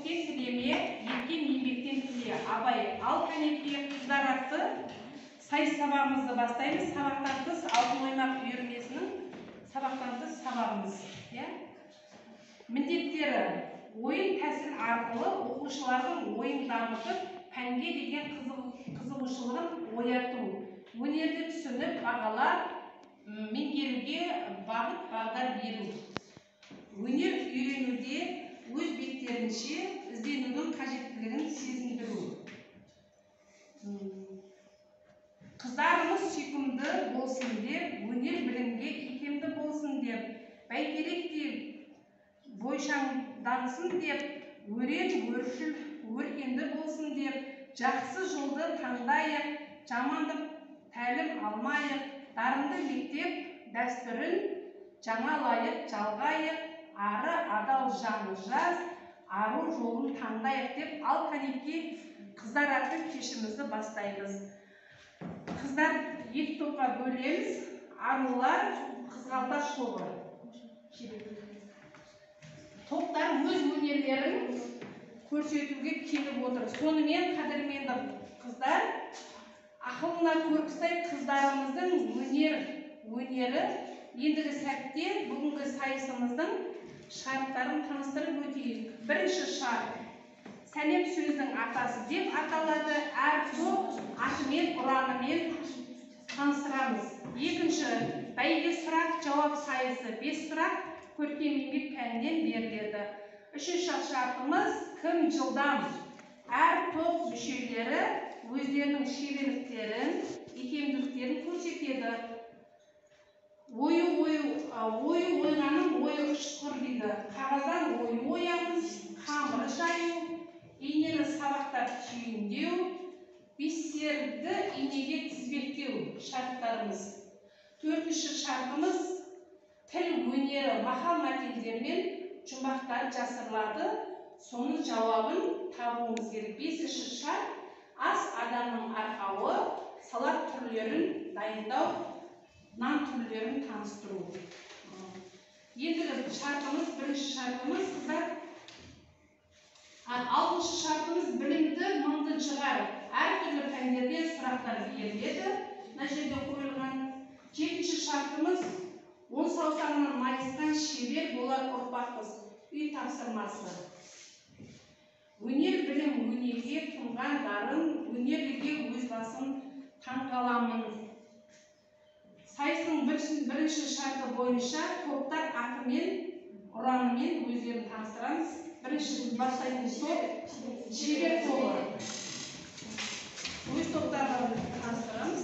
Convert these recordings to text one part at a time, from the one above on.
Еткен тілеме, еткен еңбектен тіле. Абай. Ал кәнекей, қыздар атты сайыс сабағымызды бастаймыз. Сабақтан тыс Алтын оймақ үйірмесінің сабақтан тыс сабағымыз. Иә? Міндеттері: ойын тәсіл арқылы оқушылардың ойын дамытып, пәнге деген қызығушылығын ояту, өнерді түсініп, бағалап, меңгеруге бағыт бағдар беру, өнер үйренуде өз беттерінше ізденудің қажеттілігін сезіндіру. Қыздарымыз сүйкімді болсын деп, өнер білімге икемді болсын деп, бәйтеректей бойшаңдансын деп, өрен өршіл өркенді болсын деп, жақсы жолды таңдайық, жамандық тәлім алмайық, дарынды мектеп дәстүрін жаңалайық, жалғайық, ары адал жаны жаз, ару жолын таңдайық деп, ал кәнекей, қыздар атты кешімізді бастаймыз. Қыздар екі топқа бөлеміз. Арулар, қызғалдақ тобы. Топтар өз өнерлерін көрсетуге келіп отыр. Сонымен, қадірменді қыздар, ақылына көркі сай қыздарымыздың өнері ендігі сәтте бүгінгі сайысымыздың шарттарын таныстырып өтейік. Бірінші шарт: сәлем сөздің атасы деп аталады. Әр топ атымен, ұранымен таныстырамыз. Екінші, бәйге сұрақ жауап сайысы. 5 сұрақ көркем еңбек пәнінен беріледі. Үшінші шартымыз: кім жылдам. Әр топ мүшелері өздерінің шеберліктерін, икемділіктерін көрсетеді. Ою ою ойғаның ойы ұшқыр дейді. Қағаздан ою оямыз, қамыр жаю, инені сабақтап түйіндеу, бисерді инеге тізбектеу шарттарымыз. Төртінші шартымыз: тіл өнері, мақал мәтелдер мен жұмбақтар жасырылады, соның жауабын табуымыз керек. Бесінші шарт: ас адамның арқауы, салат түрлерін дайындау, нан түрлерін таныстыру. Ендігі шартымыз, бірінші шартымыз, қыздар. Алтыншы шартымыз: білімді мыңды жығар. Әртүрлі пәндерден сұрақтар беріледі. Мына жерде қойылған. Жетінші шартымыз: он саусағынан майысқан шебер болар ұрпақпыз. Үй тапсырмасы. Өнер білім өнеге тұнған дарын, өнерліге өз басым таңғаламын. Сайыстың бірінші шарты бойынша топтар атымен, ұранымен өздерін таныстырамыз. Бірінші бастайтын топ шебер тобы. Өз топтарын таныстырамыз.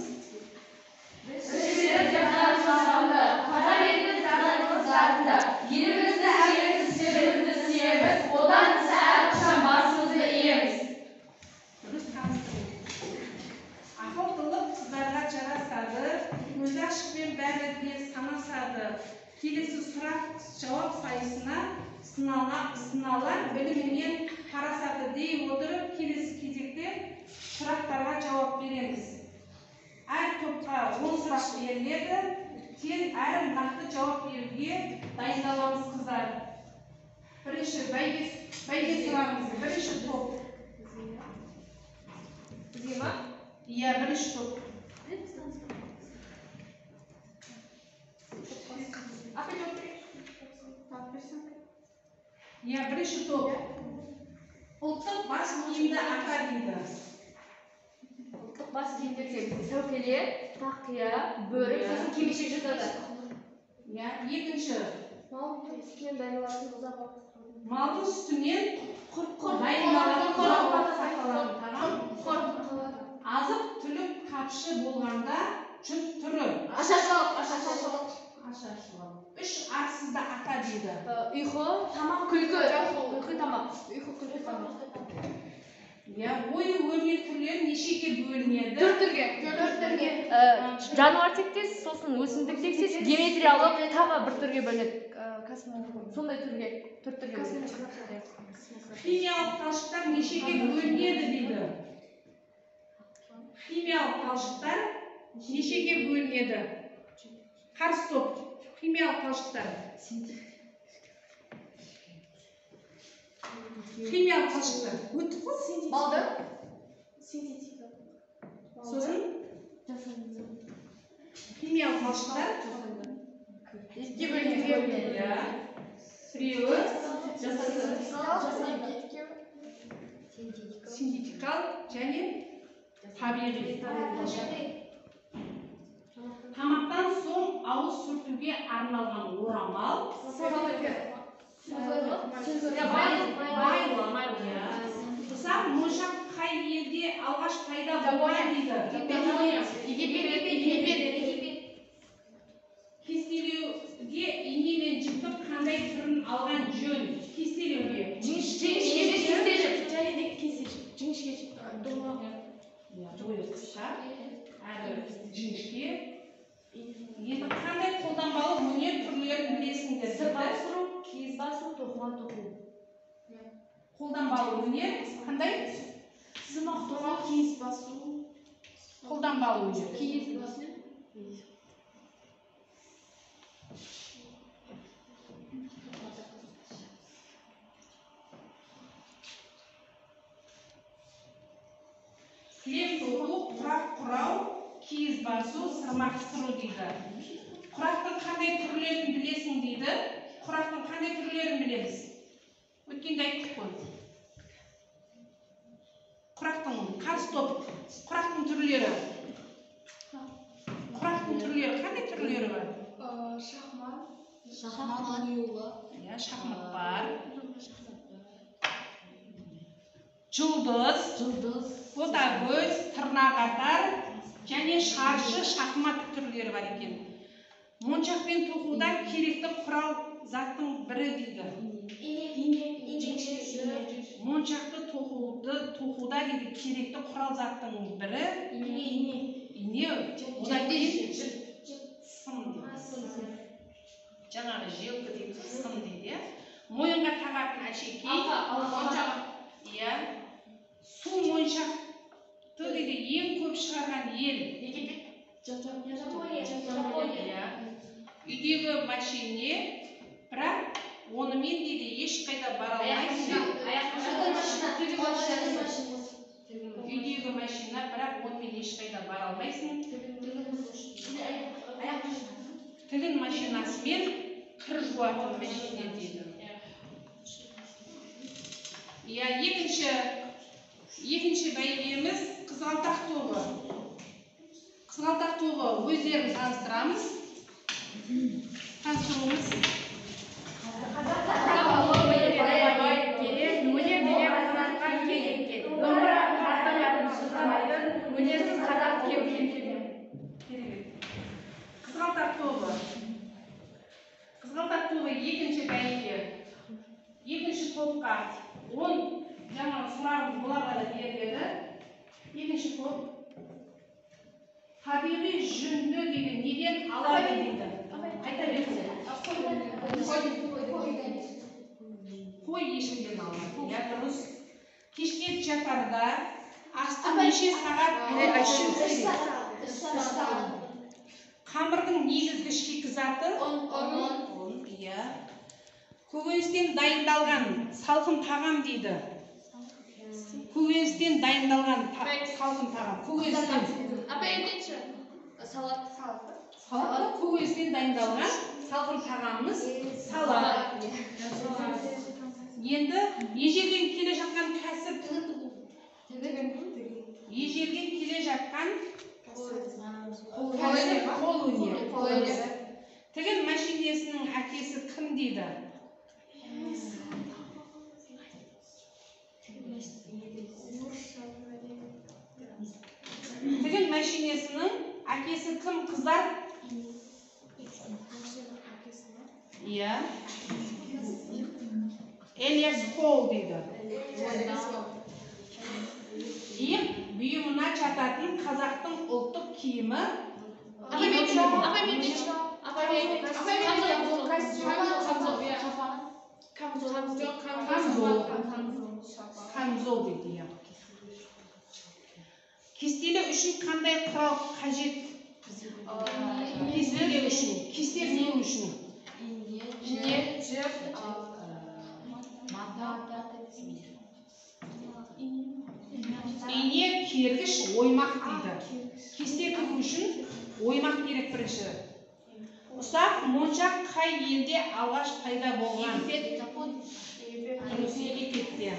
Шебер жастар, қазақ елінің қыздарында, елімізді әйеліміз, жерімізді сүйеміз, Отан ісі әрқашан басымызды иеміз. Дұрыс таныстыру. Ақылдылық қыздарға жарасады, көзі ашықпен бәрі де санасады. Келесі сұрақ жауап сайысына сыналар білімімен парасаты дей отырып, келесі кезекте сұрақтарға жауап береміз. Әр топқа 10 сұрақ беріледі. Тез әрі нақты жауап беруге дайындаламыз, қыздар. Бірінші бәйге сұрағымыз. Бірінші топ. Бізге ма? Иә, бірінші топ. Апай, жауап берейік. Иә, бірінші топ. Ұлттық бас киімді ата дейді. Ұлттық бас киімдерге сәукеле, тақия, бөрік, сосын кимешек жатады. Иә, екінші. Малдың сүтінен дайындалатын ұзақ уақыт. Малдың сүтінен дайындалатын ұзақ уақыт сақталатын тағам. Азық түлік тапшы болғанда жұт түрі. Ашаршылық, ашаршылық. Ашаршылық. Үш арсызды ата дейді. Ұйқы, тамақ, күлкі. Ұйқы, тамақ. Ұйқы, күлкі, тамақ. Иә, ою өрнек түрлері нешеге бөлінеді? Төрт түрге. Төрт түрге. Жануар тектес, сосын өсімдік тектес, геометриялық, тағы бір түрге бөлінеді. Сондай түрге, төрт түрге бөлінеді. Химиялық талшықтар нешеге бөлінеді дейді. Химиялық талшықтар нешеге бөлінеді? Қарсы топ. Химиялық талшықтар. Химиялық талшықтар. Өттік қой? Балды. Синтетика. Сосын химиялық талшықтар Екіге бөлінеді. Иә. Біреуі синтетикалық және табиғи. Тамақтан соң ауыз сүртуге арналған орамал. Байлық. Ұсақ моншақ қай елде алғаш пайда болған дейді? Египет. Кестелеуге ине мен жіптің қандай түрін алған жөн? Кестелеуге. Жіңішке кесте жіп. Және де кесте жіп. Жіңішке жіп. Домалақ. Бойы қысқа, әрі жіңішке. Енді қандай қолданбалы өнер түрлерін білесіңдер? Сырға сыру, киіз басу, тоқыма тоқу. Қолданбалы өнер қандай? Сымақ тоқу, киіз басу. Қолданбалы өнер. Киіз басу. Кілем тоқу, құрақ құрау, киіз басу, сырмақ сыру дейді. Құрақтың қандай түрлерін білесің дейді. Құрақтың қандай түрлерін білеміз? Өткенде айттық қой. Құрақтың қарсы топ, құрақтың түрлері. Құрақтың түрлері қандай түрлері бар? Шахмат. Шахмат. Иә, шахмат бар. Жұлдыз, Жұлдыз. ботагөз, тырнақ атар және шаршы шахмат түрлері бар екен. Моншақпен тоқуда керекті құрал заттың бірі дейді. Моншақты тоқуда дейді керекті құрал заттың бірі ине. Одан кейін сым дейді. Жаңағы желкі дейміз, сым дейді, иә. Мойынға тағатын әшекей. Иә. Су моншақты дейді ең көп шығарған ел. Египет. Иә. Үйдегі машине, бірақ онымен дейді ешқайда бара алмайсың. Үйдегі машина, бірақ онымен ешқайда бара алмайсың. Тігін машинасымен кір жуатын машина дейді. Иә, екінші бәйгеміз қызғалдақ тобы. Қызғалдақ тобы өздерін таныстырамыз. Таныстыруымыз. Өнер деген қазақтан келген. Домбыра қазақтан жасамайтын, өнерсіз қазақ кеу-кеу. Керемет. Қызғалдақ тобы. Қызғалдақ тобы екінші бәйге. Екінші топқа 10 жаңа сұрағымыз бұларға да беріледі. Екінші топ. Табиғи жүнді деген неден алады дейді. Айта беріңіздер. Қой ешкіден алынады. Иә, дұрыс. Кешке жатарда асты неше сағат ішу керек? Қамырдың негізгі шикізаты? Ұн, иә. Көкөністен дайындалған салқын тағам дейді. Көкөністен дайындалған салқын тағам. Көкөністен. Апай, айтайыншы. Салат. Салат па? Көкөністен дайындалған салқын тағамымыз салат. Енді ежелден келе жатқан кәсіп. Ежелден келе жатқан кәсіп қолөнер. Тігін машинесінің әкесі кім дейді? Тігін машинесінің әкесі кім, қыздар? Иә. Элиас Холл дейді. Иық бұйымына жататын қазақтың ұлттық киімі. Камзол дейді, иә. Кестелеу үшін қандай құрал қажет? Кестелеу үшін, кесте сызу үшін. Ине, жіп, Мата. Ине, кергіш, оймақ дейді. Кесте тігу үшін оймақ керек бірінші. Ұсақ моншақ қай елде алғаш пайда болған? Дұрыс, Египетте.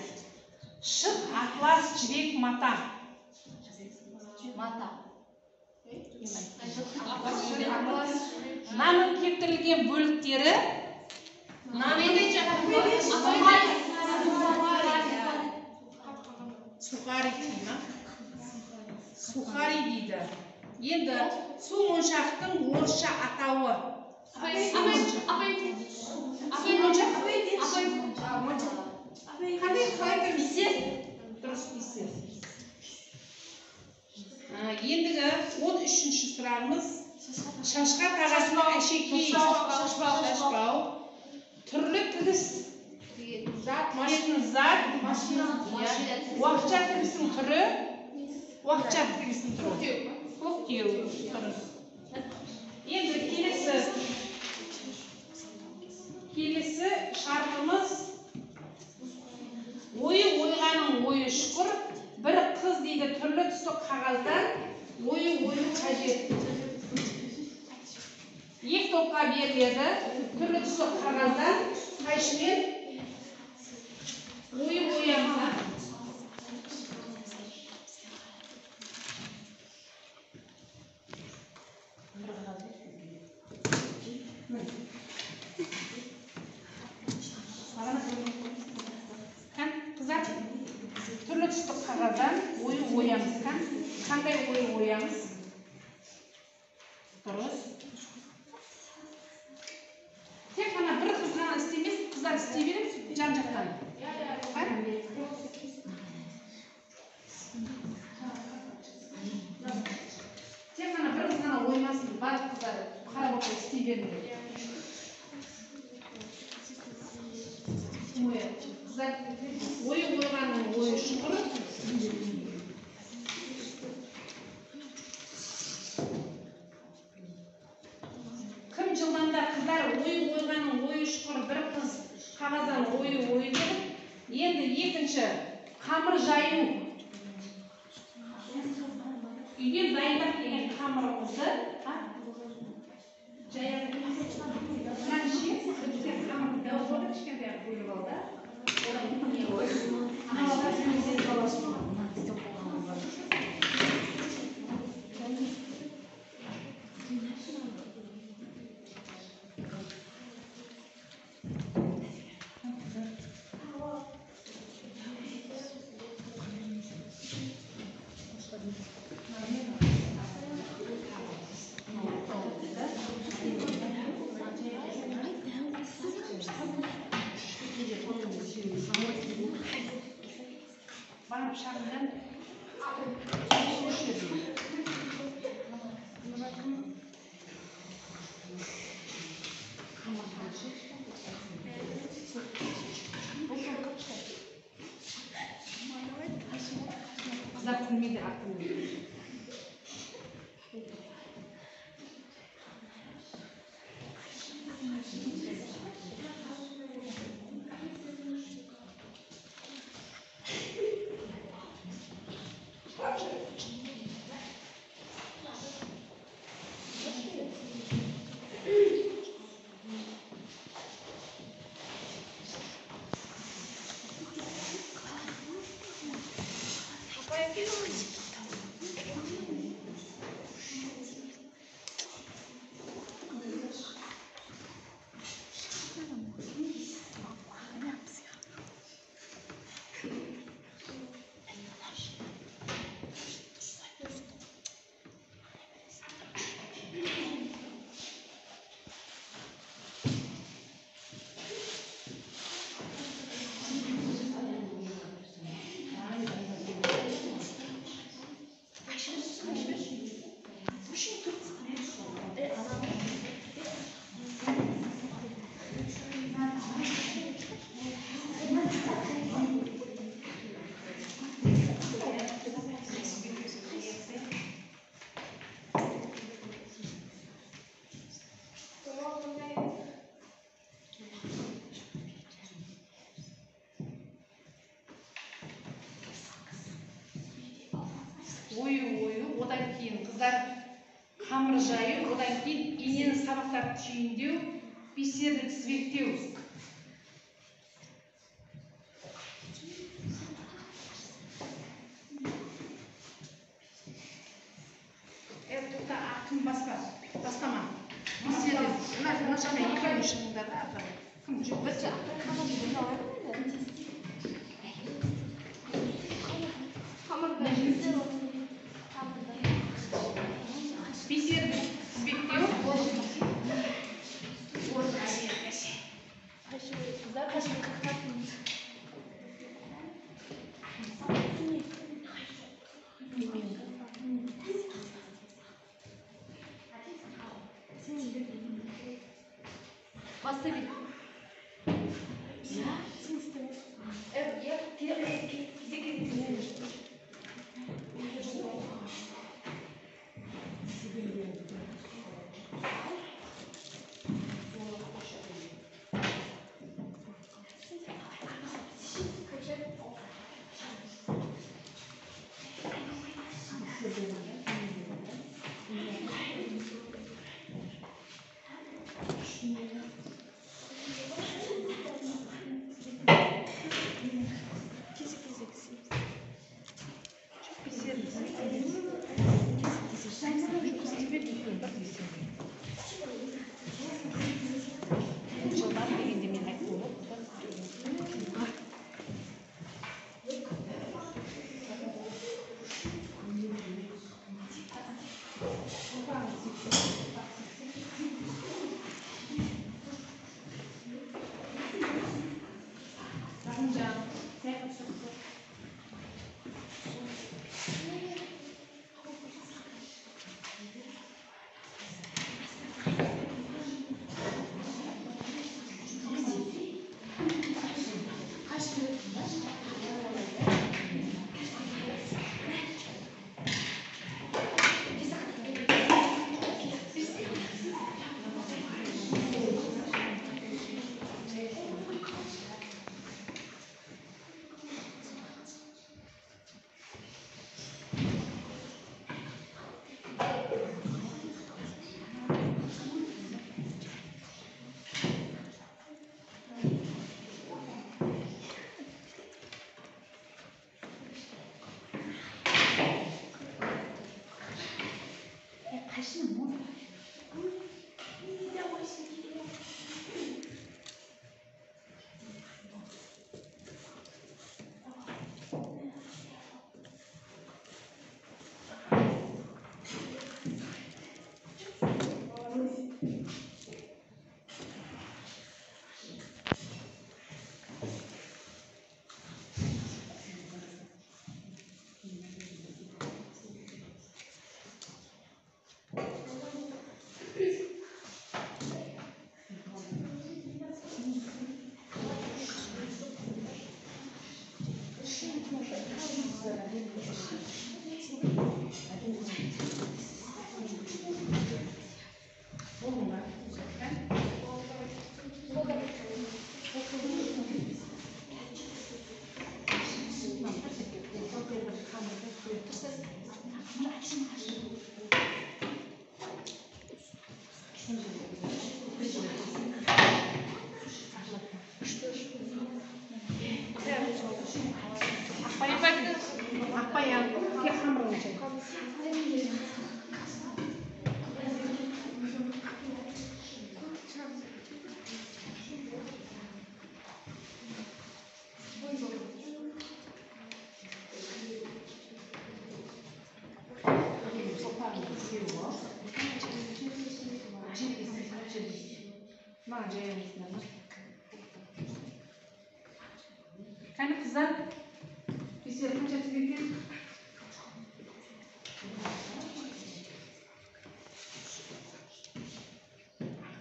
Шыт, атлас, жібек, мата. Мата. Нанның кептірілген бөліктері. Нанның сухари дейді ма? Сухари дейді. Енді су моншақтың орысша атауы. Су моншақ. Қандай, қалай айтамыз? Дұрыс, кесте. Ендігі 13-ші сұрағымыз. Шашқа тағатын әшекей. Шашбау. Түрлі тігіс. Тігетін зат. Уақытша тігістің түрі. Уақытша тігістің түрі. Көктеу. Дұрыс. Енді келесі шартымыз. Ойы ойғаның ойы шұқыр. Бір қыз дейді түрлі түсті қағаздан ою ою қажет. Екі топқа беріледі. Түрлі түсті қағаздан қайшымен ою оямыз. Қыздар, түрлі түсті қағаздан ою оямыз. Қандай ою оямыз? Дұрыс. Тек қана бір қыз ғана істемес, қыздар істей береді жан-жақтан. Тек қана бір қыз ғана оймасын, барлық қыздар қарап отырып істей беріңдер. Қыздар, ойы ойғанның ойы шұқыр. Кім жылдамда, қыздар, ойы ойғанның ойы шұқыр, бір қыз қағаздан ойы ойы беріп. Енді екінші, қамыр жаю. Үйден дайындап келген қамырымызды жаяды. Мынаны ше, бізге қамырды дәу болды, кішкентай бөліп ал да. Одан не ой. Аналар сен аласың. Барып шағындан қыздар күлмейді артынан. Қыздар, қамыр жаю, одан кейін инені сабақтап түйіндеу, бисерді тізбектеу. Тоқта, кім баспа? Бастама. Бисерді. Мына жаққа екеуің шығыңдар да, ары қарай. Кім жүр? Бисерді тізбектеу. Баста бер. Кәні қыздар, бисер қанша тізбектен?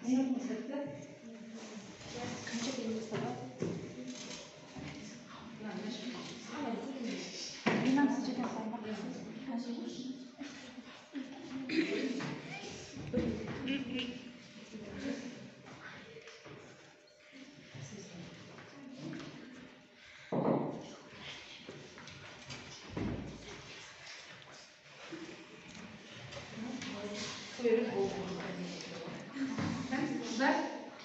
Минутыңыз бітті. Қанша Себебі болды. Қыздар,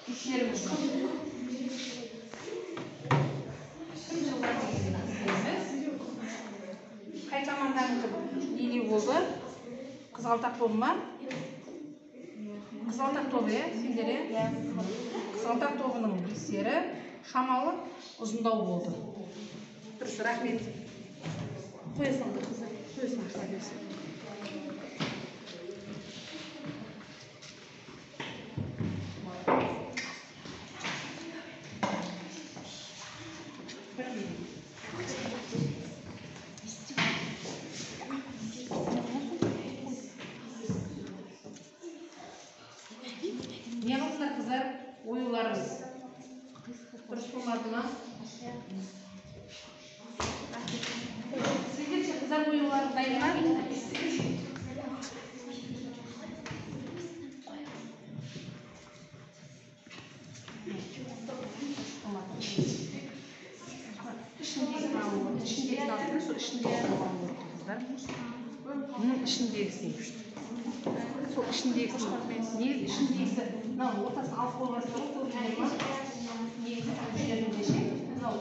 тексереміз. Кім жылдар дегенді іздейміз. Қай команданікі елеу болды? Қызғалдақ тобы ма? Қызғалдақ тобы, иә, сендер, иә? Қызғалдақ тобының бисері шамалы ұзындау болды. Дұрыс, рахмет. Қоя салыңдар, қыздар. Қоя салыңдар. Бір минут. Не қылдыңдар, қыздар? Оюларыңыз дұрыс болмады ма? Сіздер ше, қыздар, оюларың дайын ма? Ішіндегісін алу керек. Ішіндегісін алып, сол ішіндегісін алу керек, қыздар. Ішіндегісін. Сол ішіндегісін. Негізі ішіндегісі, мынау ортасын алып қойғансыздар ғой, көрдіңдер ма? Негізі жерінде ше, мынау.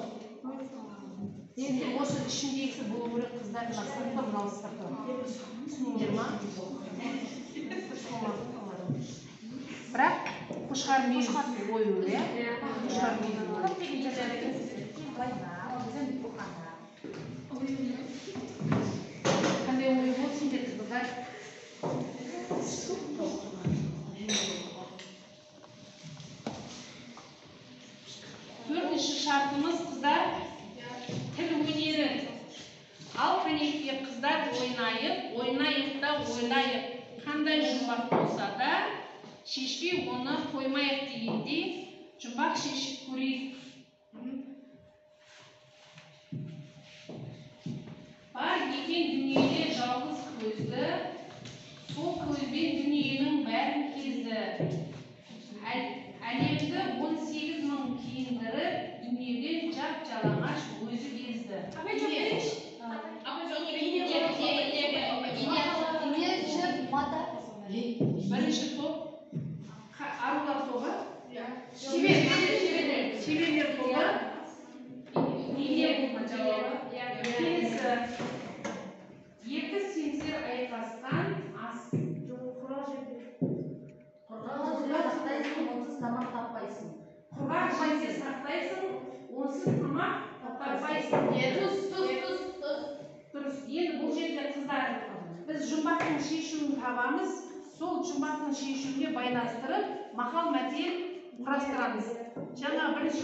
Енді осы ішіндегісі болу керек, қыздар, мына сырты, мынау сырты. Түсіндіңдер ма? Бірақ қошқар мүйіз ою, иә? Қошқар мүйіз ою. Қандай ою болды сендерде, қыздар? Төртінші шартымыз, қыздар, тіл өнері. Ал кәнекей, қыздар, ойнайық, ойнайық та ойлайық. Қандай жұмбақ болса да, шешпей оны қоймайық дегендей, жұмбақ шешіп көрейік. Бар екен дүниеде жалғыз көзді, сол көзбен дүниенің бәрін кезді. Әлемді 18 мың киіндіріп, дүниеден жап-жалаңаш өзі кезді. Апай, жауап берейінші. Апай, жауап берейін. Ине, жіп, мата. Бірінші топ арулар тобы. Шеберлер тобы. Ине болды жауабы. Келесі. Екі семсер айқасқан ас. Құрғақ жерде сақтайсың, онсыз тамақ таппайсың. Құрғақ жерде сақтайсың, онсыз тамақ таппайсың. Тұз, тұз, тұз, тұз. Дұрыс. Енді бұл жерде, қыздар, біз жұмбақтың шешуін табамыз. Сол жұмбақтың шешуіне байланыстырып мақал мәтел құрастырамыз. Жаңа бірінші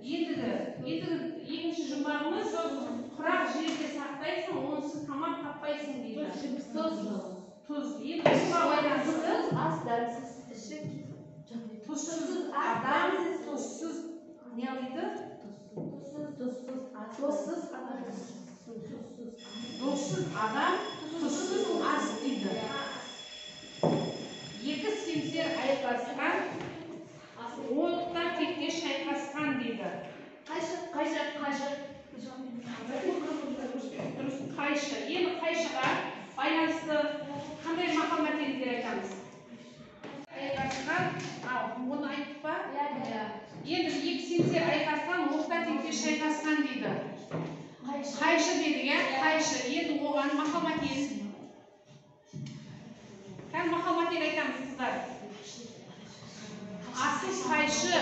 ендігі екінші жұмбағымыз: құрақ жерде сақтайсың, онсыз тамақ таппайсың дейді. Тұз. Тұз. Енді тұзға байланысты Тұзсыз ас дәмсіз, ішік. Тұзсыз адам, тұзсыз не дейді? Тұзсыз ас. Тұзсыз адам. Доссыз адам, тұзсыз ас дейді. Екі семсер айқасқан, отта текте шайқасқан дейді. Қайшы, қайшы, қайшы. Дұрыс, қайшы. Енді қайшыға байланысты қандай мақал мәтелдер айтамыз? Айқасқан, ал, оны айттық па? Иә. Енді екі семсер айқасқан, отта текте шайқасқан дейді. Қайшы дедік, иә? Қайшы. Енді оған мақал мәтел. Кәдімгі мақал мәтел айтамыз, қыздар. Асыл қайшы,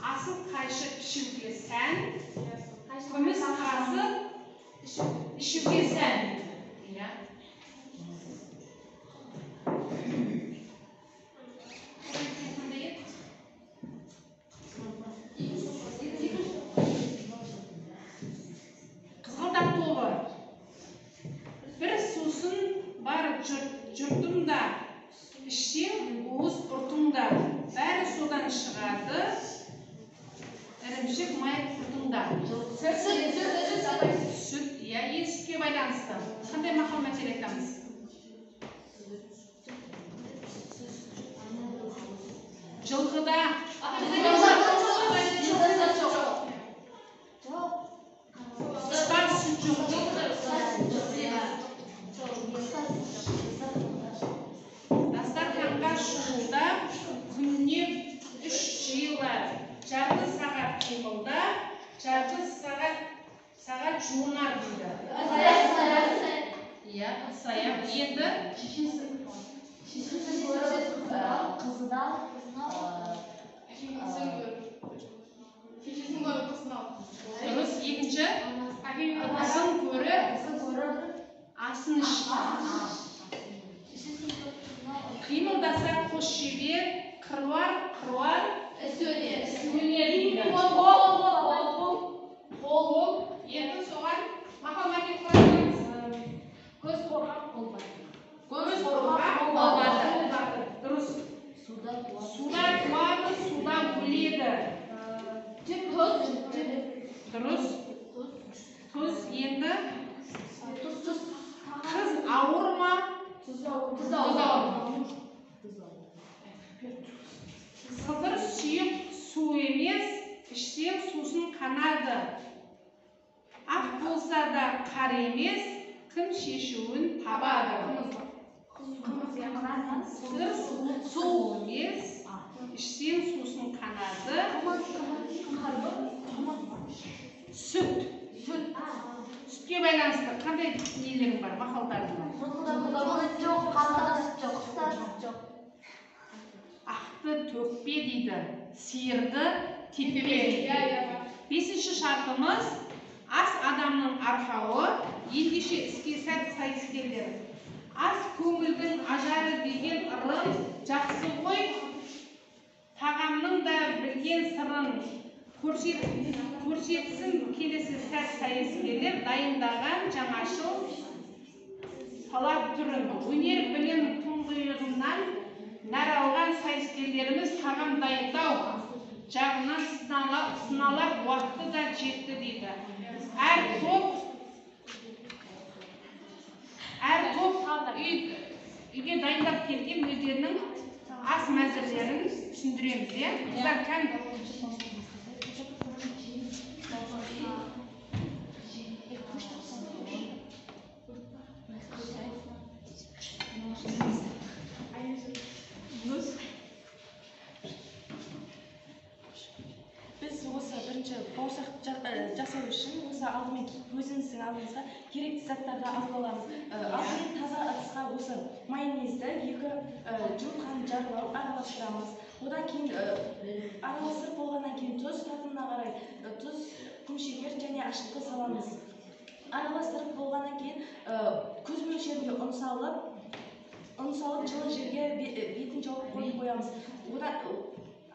асыл қайшы пішуге сән, күміс қасық ішуге сән. Иә. Қандай еді? Қызғалдақ тобы. Бір сусын бар жұртымда, ішсең уыз ұртыңда, бәрі содан шығады, ірімшік май құртыңда. Сүт, сүт, сүт, апай. Сүт, иә, енді сүтке байланысты. Қандай мақал мәтел айтамыз? Жылқыда Жоқ. Қыста сүт жоқ. Ыдыс аяқ. Енді Шешесі көріп, қызынан. Шешесін көріп, қызын ал. Дұрыс. Екінші. Ыдысын көріп, асын іш. Қимылдаса қос шебер, қыруар қыруар Іс өнер. Іс өнер дейді. Қол, қол, қол, қол, қол. Енді соған мақал мәтел құрастырамыз. Көз қорқақ қол батыр. Көз қорқақ қол батыр. Дұрыс. Суда туады. Суда туады, суда өледі. Тұз. Дұрыс. Тұз. Енді қыз ауыр ма? Тұз Тұз ауыр. ауыр. Сыдыр сұйық су емес, ішсең сусын қанады. Ақ болса да қар емес, кім шешуін табады. Сыдыр су емес, ішсең сусын қанады. Сүт. Сүтке байланысты қандай нелерің бар, мақалдарың бар? Жылқыда жоқ, қазда сүт жоқ, қыста сүт жоқ. Ақты төкпе дейді, сиырды теппе дейді. Бесінші шартымыз ас адамның арқауы. Ендеше іске сәт сайыскерлер. Ас көңілдің ажары деген ырым жақсы ғой. Тағамның да білген сырын көрсетсін келесі сәт сайыскерлер дайындаған жаңашыл салат түрін. Өнер білім тұңғиығынан нәр алған сайыскерлеріміз тағам дайындау жағынан сыналар уақыты да жетті дейді. Әр топ үйге дайындап келген өздерінің ас мәзірлерін түсіндіреміз, иә? Қыздар, кән. Біз осы бірінші бауырсақ жасау үшін осы алдымен өзіміздің алдымызға керекті заттарды алып аламыз. Алдымен таза ыдысқа осы майонезді 2 жұмыртқаны жарып алып араластырамыз. Одан кейін араластырып болғаннан кейін тұз, татымына қарай тұз, құмшекер және ашытқы саламыз. Араластырып болғаннан кейін көз мөлшерінде ұн салып жылы жерге бетін жауып қойып қоямыз. Одан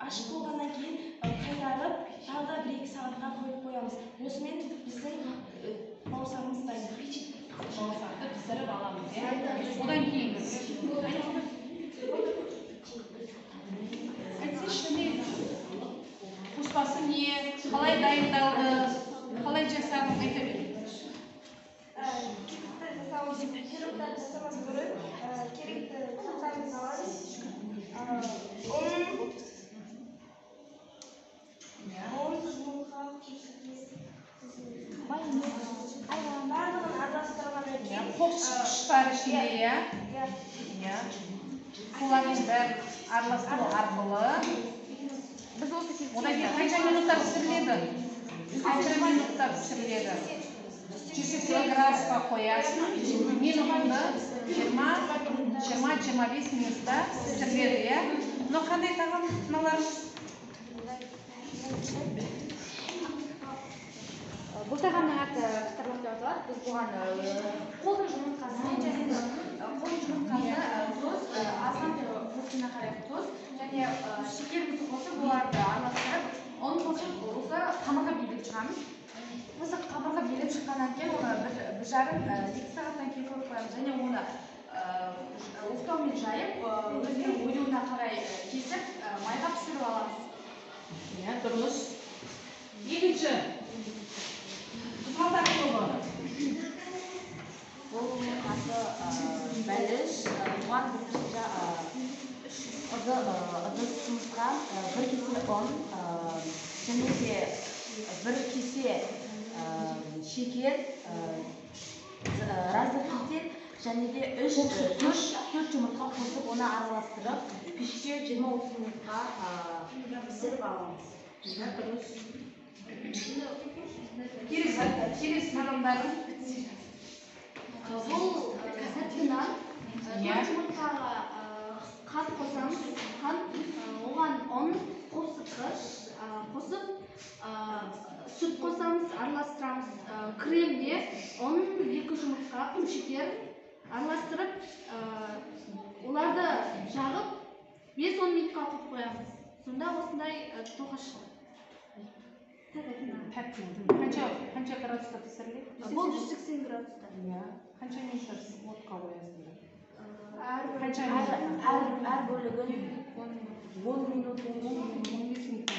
ашып болғаннан кейін қайтарып тағы да 1-2 сағатқа қойып қоямыз. Осымен біздің бауырсағымыз дайын. Бауырсақты пісіріп аламыз, иә? Одан кейін айтсайшы, не қоспасы не, қалай дайындалды, қалай жасадың, айта бер. Керекті жасамас бұрын керекті заттарымызды аламыз. Ұн, жұмыртқа, барлығын араластырғаннан кейін Қоқыс бар ішінде, иә? Иә. Солардың бәрін араластыру арқылы. Біз осы Одан кейін қанша минутта пісіріледі? Қанша минутта пісіріледі? 180 градусқа қоясың. Минутында 20-25 минутта пісіріледі, иә? Мынау қандай тағам мыналар? Бұл тағамның аты қыстырлық деп аталады. Біз бұған қолдың жұмыртқасымен және қолдың жұмыртқасы, тұз, азғантай вкусына қарай тұз және шекерімізді қосып, оларды араластырып, ұн қосып, осы қамырға билеп шығамыз. Осы қамырға билеп шыққаннан кейін оны бір жарым, екі сағаттан кейін қойып қоямыз және оны оқтаумен жайып, өзінің оюына қарай кесіп, майға пісіріп аламыз. Иә, дұрыс. Екінші. Қызғалдақ тобы. Бұл аты бәліш. Бұған бірінші ыдысымызға 1 кесе ұн, және де 1 кесе шекер, разрыхлитель және де 3-4 жұмыртқа қосып, оны араластырып, пешке 20-30 минутқа пісіріп аламыз. Иә, дұрыс. Келесі тағамдарың. Бұл қосып, сүт қосамыз, араластырамыз. Кремге ұн, 2 жұмыртқа, құмшекер араластырып, оларды жағып 5-10 минутқа қойып қоямыз. Сонда осындай тоқаш шығады. Тәтті. Қанша градуста пісіріледі? Бұл 180 градуста. Иә. Қанша минутта отқа қоясыңдар? Әр бөлігін 10 минут, 15 минут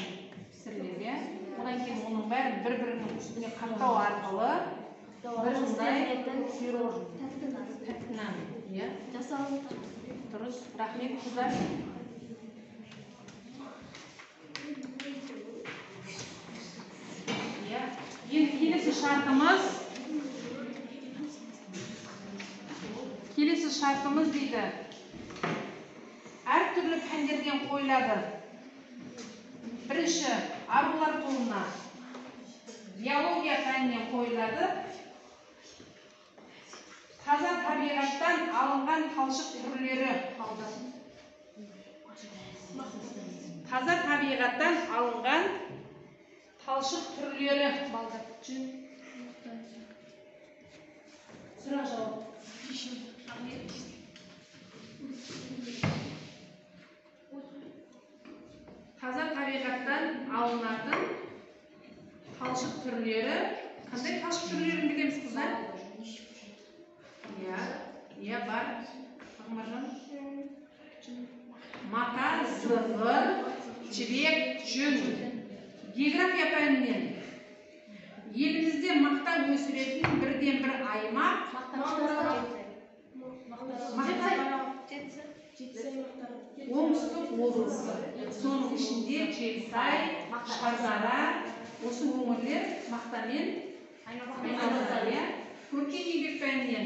пісіріледі, иә? Одан кейін оның бәрін бір-бірінің үстіне қаптау арқылы бір пирожное. Тәтті нан, иә? Жасалып. Дұрыс, рахмет, қыздар. Иә. Енді келесі шартымыз дейді. Әртүрлі пәндерден қойылады. Бірінші, арулар тобына биология пәнінен қойылады. Таза табиғаттан алынған талшық түрлері. Таза табиғаттан алынған талшық түрлері. Сұрақ жауап. Таза табиғаттан алынатын талшық түрлері. Қандай талшық түрлерін білеміз, қыздар? Иә, иә, бар. Ақмаржан. Мата, зығыр, жібек, жүн. География пәнінен елімізде мақта өсіретін бірден-бір аймақ. Мақта Оңтүстік облысы. Соның ішінде Жетісай, Шардара, осы өңірлер мақтамен айналысады. Көркем еңбек пәнінен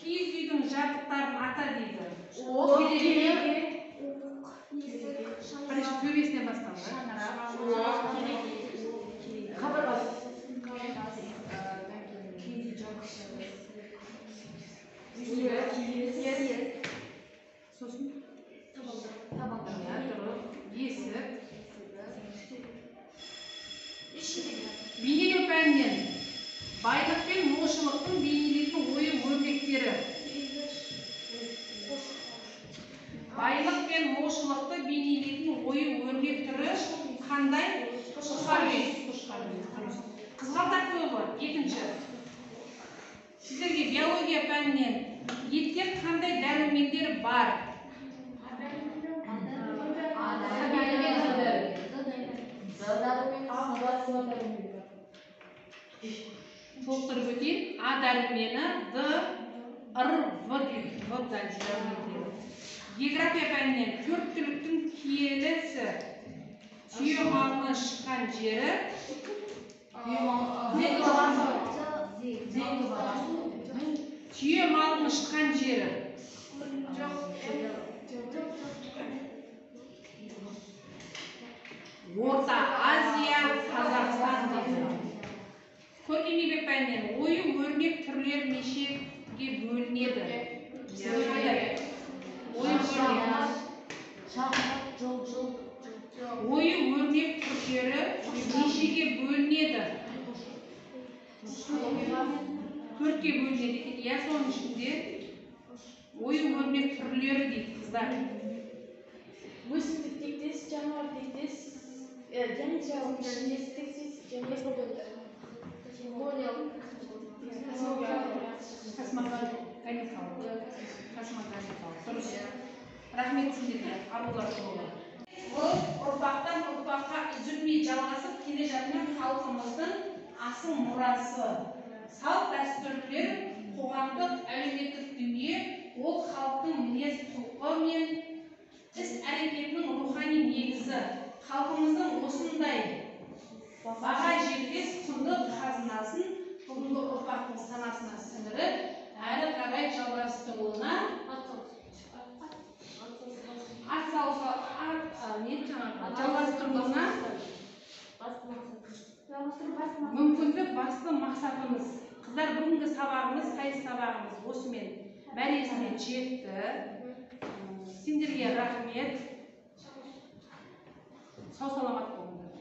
киіз үйдің жабдықтарын ата дейді. Бірінші төбесінен басталды. Қабырғасы. Сосын есік. Бейнелеу пәнінен байлық пен молшылықтың бейнелейтін ою өрнектері. Байлық пен молшылықты бейнелейтін ою өрнек түрі қандай? Қошқар мүйіз. Қызғалдақ тобы екінші. Сіздерге биология пәнінен етте қандай дәрумендер бар? Толықтырып өтейін. А дәрумені, Д, Р, В дейді. В дәрумендері. География пәнінен төрт түліктің киелісі. Түйе малының шыққан жері. Түйе малының шыққан жері. Орта Азия, Қазақстан дейді. Көркем еңбек пәнінен ою өрнек түрлері нешеге бөлінеді? Ою өрнек. Ою өрнек түрлері нешеге бөлінеді? Төртке бөлінеді екен. Иә, соның ішінде ою өрнек түрлері дейді, қыздар. Өсімдік тектес, жануар тектес, геометриялық тектес, және космогоникалық. Дұрыс. Рахмет сіздерге, арулар тобы. Бұл ұрпақтан ұрпаққа үзілмей жалғасып келе жатқан халқымыздың асыл мұрасы. Салт дәстүрлер қоғамдық әлеуметтік дүние, ол халықтың мінез құлқы мен іс әрекетінің рухани негізі. Халқымыздың осындай баға жетпес құнды қазынасын бүгінгі ұрпақтың санасына сіңіріп, әрі қарай жалғастыруына жалғастыруына мүмкіндік басты мақсатымыз. Қыздар, бүгінгі сабағымыз, сайыс сабағымыз осымен мәресіне жетті. Сендерге рахмет. Сау саламат болыңдар.